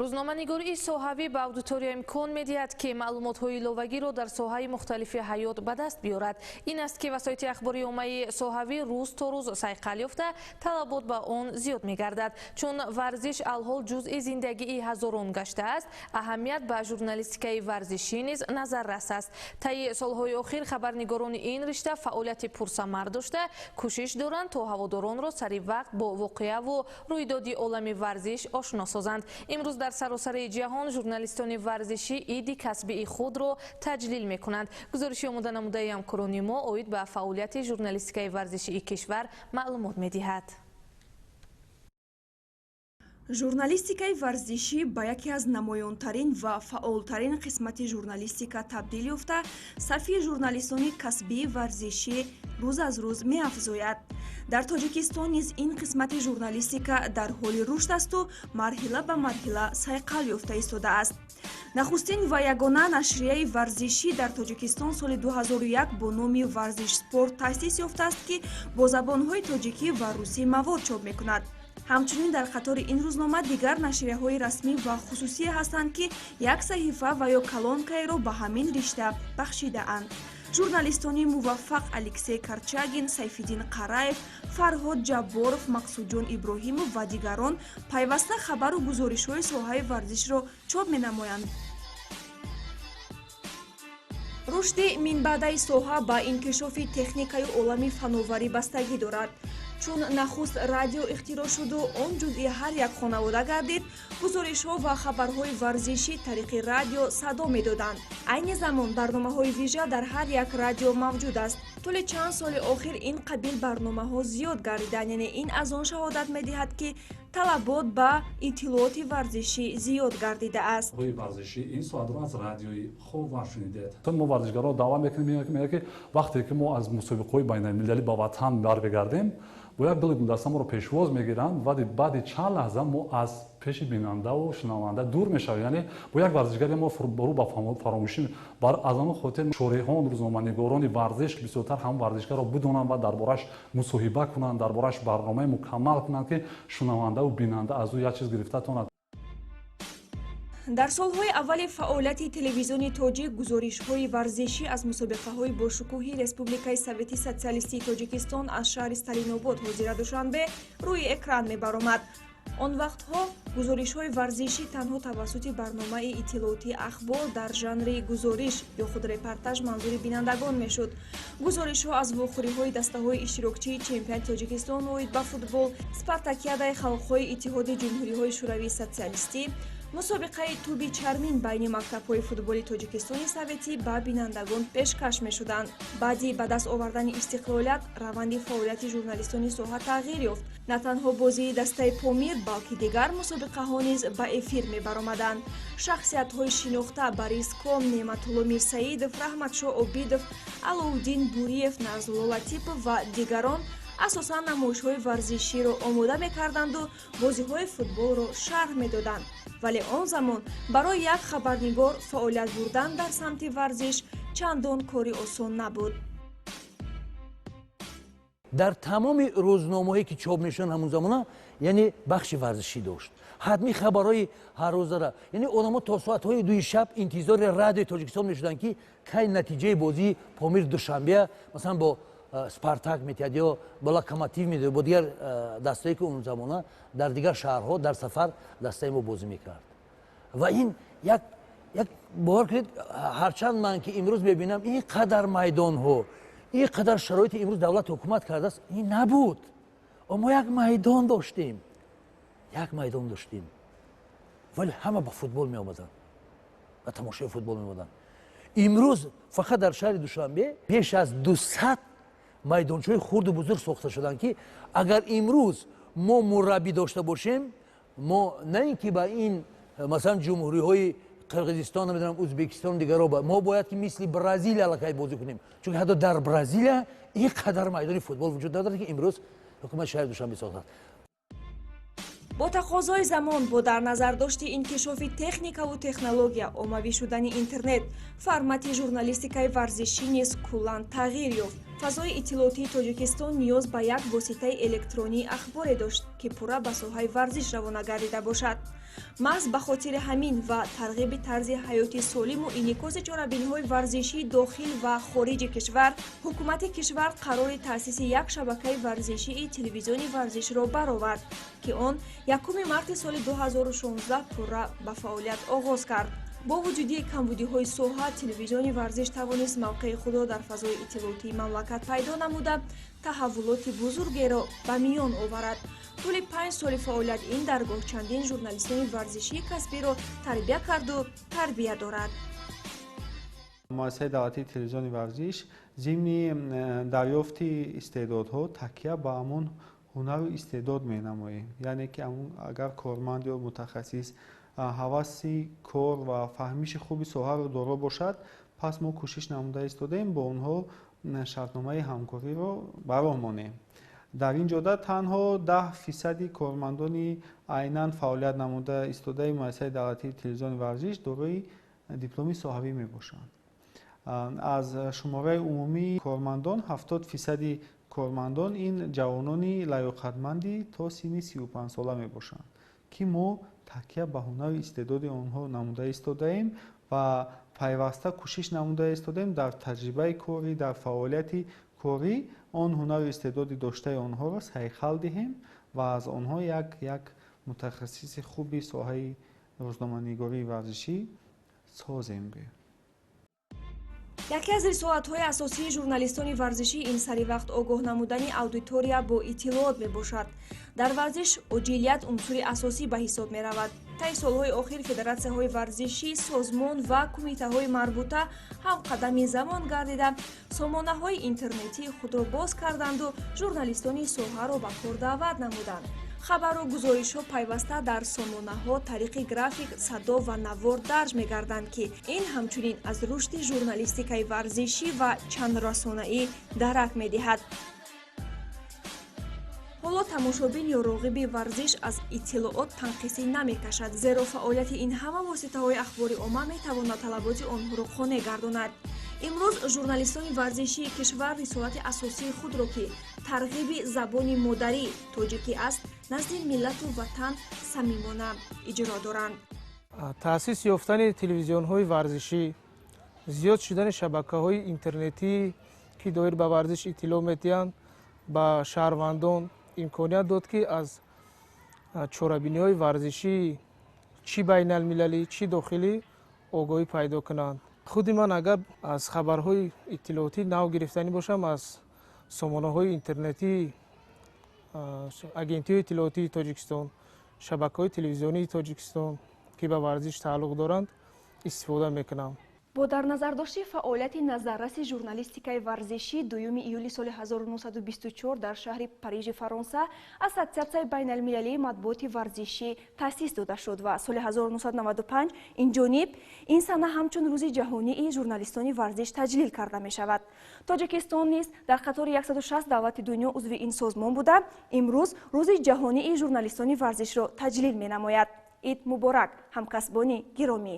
Рӯзноманигории соҳавӣ ба аудитория имкон медиҳад, ки маълумотҳои иловагиро дар соҳаи мухталифи ҳаёт ба даст биёрад. Ин аст, ки васоити ахбори оммаи соҳавӣ рӯз то рӯз сайқал ёфта, талабот ба он зиёд мегардад. Чун варзиш алҳол ҷузъи зиндагии ҳазорон гаштааст, аҳамият ба журналистикаи варзишӣ низ назаррас аст. Таи солҳои охир хабарнигорони ин ришта фаъолияти пурсамар дошта, кӯшиш доранд, то ҳаводоронро сари вақт бо воқеаву рӯйдоди олами варзиш ошно созанд. Имрӯз дар саросари ҷаҳон журналистони варзишӣ иди касбии худро таҷлил мекунанд. Гузориши омода намудаи ҳамкорони мо оид ба фаъолияти журналистикаи варзишии кишвар маълумот медиҳад. Журналистикаи варзишӣ ба яке аз намоёнтарин ва фаъолтарин қисмати журналистика табдил ёфта, сафи журналистони касбии варзишӣ рӯз аз рӯз меафзояд. Дар Тоҷикистон низ ин қисмати журналистика дар ҳоли рушд асту марҳила ба марҳила сайқал ёфта истодааст. Нахустин ва ягона нашрияи варзишӣ дар Тоҷикистон соли 2001 бо номи «Варзиш Спорт» таъсис ёфтааст, ки бо забонҳои тоҷикӣ ва русӣ мавод чоп мекунад. Ҳамчунин дар қатори ин рӯзнома дигар нашрияҳои расмӣ ва хусусие ҳастанд, ки як саҳифа ва ё колонкаеро ба ҳамин ришта бахшидаанд. Журналистони муваффақ Алексей Корчагин, Сайфиддин Қараев, Фарҳод Ҷабборов, Мақсудҷон Иброҳимов ва дигарон пайваста хабару гузоришҳои соҳаи варзишро чоп менамоянд. Рушди минбаъдаи соҳа ба инкишофи техникаю олами фановарӣ бастагӣ дорад. Чун нахуст радио ихтироъ шуду он ҷузъи ҳар як хонавода гардид, гузоришҳо ва хабарҳои варзишӣ тариқи радио садо медоданд. Айни замон барномаҳои вижа дар ҳар як радио мавҷуд аст. Тӯли чанд соли охир ин қабил барномаҳо зиёд гардиданд, яъне ин аз он шаҳодат медиҳад, ки талабот ба иттилооти варзишӣ зиёд гардидааст. Варзишӣ ин соатро аз радиои Ховар шунидед. Мо варзишгарро даъват мекунем, мегӯяд, ки вақте ки мо аз мусобиқаҳои байналмилалӣ ба ватан бармегардем, бо як дили гулдаста моро пешвоз мегиранд, вале баъди чанд лаҳза мо аз пеши бинандаву шунаванда дур мешавем, яъне бо як варзишгаре мо рӯ ба фаромӯшӣ. Аз ҳамон хотир шореҳон, рӯзноманигорони варзиш бисёртар ҳамон варзишгарро бидонанд ва дар борааш мусоҳиба кунанд, дар борааш барномаи мукаммал кунанд, ки шунавандаву бинанда аз ӯ як чиз гирифта тонад. Дар солҳои аввали фаъолияти Телевизиони Тоҷик гузоришҳои варзишӣ аз мусобиқаҳои бошукӯҳи Республикаи Совети Социалистии Тоҷикистон аз шаҳри Сталинобод, ҳозира Душанбе, рӯи экран мебаромад. Он вақтҳо гузоришҳои варзишӣ танҳо тавассути барномаи иттилоотии «Ахбор» дар жанри гузориш ё худ репортаж манзури бинандагон мешуд. Гузоришҳо аз вохӯриҳои дастаҳои иштирокчии чемпионати Тоҷикистон оид ба футбол, спартакиадаи халқҳои Иттиҳоди Ҷумҳуриҳои Шӯравии Социалистӣ, мусобиқаи тӯби чармин байни мактабҳои футболи Тоҷикистони советӣ ба бинандагон пешкаш мешуданд. Баъди ба даст овардани истиқлолият раванди фаъолияти журналистони соҳа тағйир ёфт. На танҳо бозии дастаи «Помир», балки дигар мусобиқаҳо низ ба эфир мебаромаданд. Шахсиятҳои шинохта Борис Ком, Неъматулло Мирсаидов, Раҳматшоҳ Обидов, Алоуддин Буриев, Нарзулло Латипов ва дигарон асосан намоишҳои варзиширо омода мекарданду бозиҳои футболро шарҳ медоданд. Вале он замон барои як хабарнигор фаъолият бурдан дар самти варзиш чандон кори осон набуд. Дар тамоми рӯзномаҳое, ки чоп мешуданд ҳамон замона, яъне бахши варзишӣ дошт, ҳатмӣ хабарҳои ҳаррӯзара. Яъне одамо то соатҳои 2-и шаб интизори Радиои Тоҷикистон мешуданд, ки кай натиҷаи бозии «Помир» Душанбеа, масалан, бо «Спартак» метиҳад ё бо «Локомотив» медиҳад, бо дигар дастае, ки он замона дар дигар шаҳрҳо дар сафар дастаи мо бозӣ мекард. Ва ин як, бовар кунед, ҳарчанд ман ки имрӯз мебинам ин қадар майдонҳо, ин қадар шароити имрӯз давлат, ҳукумат кардааст, ин набуд. Мо як майдон доштем, як майдон доштем, вале ҳама ба футбол меомаданд, ба тамошои футбол меомаданд. Имрӯз фақат дар шаҳри Душанбе беш аз 200 майдончаҳои хурду бузург сохта шуданд, ки агар имрӯз мо мураббӣ дошта бошем, мо на ин ки ба ин, масалан, ҷумҳуриҳои Қирғизистон, намедонам, Ӯзбекистон, дигарро, мо бояд ки мисли Бразилия аллакай бозӣ кунем, чунки ҳатто дар Бразилия ин қадар майдони футбол вуҷуд надорад, ки имрӯз ҳукумати шаҳри Душанбе сохтааст. Бо тақозои замон, бо дар назардошти инкишофи техникаву технология, оммавӣ шудани интернет, формати журналистикаи варзишӣ низ куллан тағйир ёфт. Фазои иттилоотии Тоҷикистон ниёз ба як воситаи электронии ахборе дошт, ки пурра ба соҳаи варзиш равона гардида бошад. Маҳз ба хотири ҳамин ва тарғиби тарзи ҳаёти солиму инъикоси чорабиниҳои варзишии дохил ва хориҷи кишвар, ҳукумати кишвар қарори таъсиси як шабакаи варзишии телевизиони варзишро баровард, ки он 1 марти соли 2016 пурра ба фаъолият оғоз кард. Бо вуҷуди камбудиҳои соҳа, телевизиони варзиш тавонист мавқеи худро дар фазои иттилоотии мамлакат пайдо намуда, таҳаввулоти бузургеро ба миён оварад. Тӯли 5 соли фаъолият ин даргоҳ чандин журналистони варзишии касбиро тарбия карду тарбия дорад. Муассисаи давлатии телевизиони варзиш зимни дарёфти истеъдодҳо такя ба ҳамон ҳунару истеъдод менамоем, яъне ки агар корманд ё мутахассис ҳаваси кор ва фаҳмиши хуби соҳаро доро бошад, пас мо кӯшиш намуда истодаем бо онҳо шартномаи ҳамкориро ба роҳ монем. Дар ин ҷода танҳо 10% кормандони айнан фаъолият намуда истодаи муассисаи давлатии телевизиони варзиш дорои дипломи соҳавӣ мебошанд. Аз шумораи умумии кормандон 70% кормандон ин ҷавонони лаёқатманди то синни 35сола мебошанд, ки мо такя ба ҳунару истеъдоди онҳо намуда истодаем ва пайваста кӯшиш намуда истодаем дар таҷрибаи корӣ, дар фаъолияти корӣ он ҳунару истеъдоди доштаи онҳоро сайқал диҳем ва аз онҳо як мутахассиси хуби соҳаи рӯзноманигории варзишӣ созем. Яке аз рисолатҳои асосии журналистони варзишӣ ин саривақт огоҳ намудани аудитория бо иттилоот мебошад. Дар варзиш оҷилият унсури асосӣ ба ҳисоб меравад. Таи солҳои охир федератсияҳои варзишӣ, созмон ва кумитаҳои марбута ҳамқадами замон гардида, сомонаҳои интернетии худро боз карданду журналистони соҳаро ба кор даъват намуданд. Хабару гузоришҳо пайваста дар сомонаҳо тариқи график, садо ва навор дарҷ мегарданд, ки ин ҳамчунин аз рушди журналистикаи варзишӣ ва чандрасонаӣ дарак медиҳад. Ҳоло тамошобин ё роғиби варзиш аз иттилоот танқисӣ намекашад, зеро фаъолияти ин ҳама воситаҳои ахбори омма метавонад талаботи онҳоро қонеъ гардонад. Имрӯз журналистони варзишии кишвар рисолати асосии худро, ки тарғиби забони модарӣ тоҷикӣ аст, назди миллату ватан самимона иҷро доранд. Таъсис ёфтани телевизионҳои варзишӣ, зиёд шудани шабакаҳои интернетӣ, ки доир ба варзиш иттилоъ медиҳанд, ба шаҳрвандон имконият дод, ки аз чорабиниҳои варзишӣ чӣ байналмилалӣ, чӣ дохилӣ огоҳӣ пайдо кунанд. Худи ман агар аз хабарҳои иттилоотӣ нав гирифтанӣ бошам, аз сомонаҳои интернетии агентиҳои иттилоотии Тоҷикистон, шабакаҳои телевизионии Тоҷикистон, ки ба варзиш тааллуқ доранд, истифода мекунам. Бо дар назардошти фаъолияти назарраси журналистикаи варзишӣ, 2 июли соли 1924 дар шаҳри Парижи Фаронса Ассотсиатсияи байналмилалии матбуоти варзишӣ таъсис дода шуд ва соли 1995 инҷониб ин сана ҳамчун Рӯзи ҷаҳонии журналистони варзиш таҷлил карда мешавад. Тоҷикистон низ дар қатори 160 давлати дунё узви ин созмон буда, имрӯз Рӯзи ҷаҳонии журналистони варзишро таҷлил менамояд. Ид муборак, ҳамкасбони гиромӣ!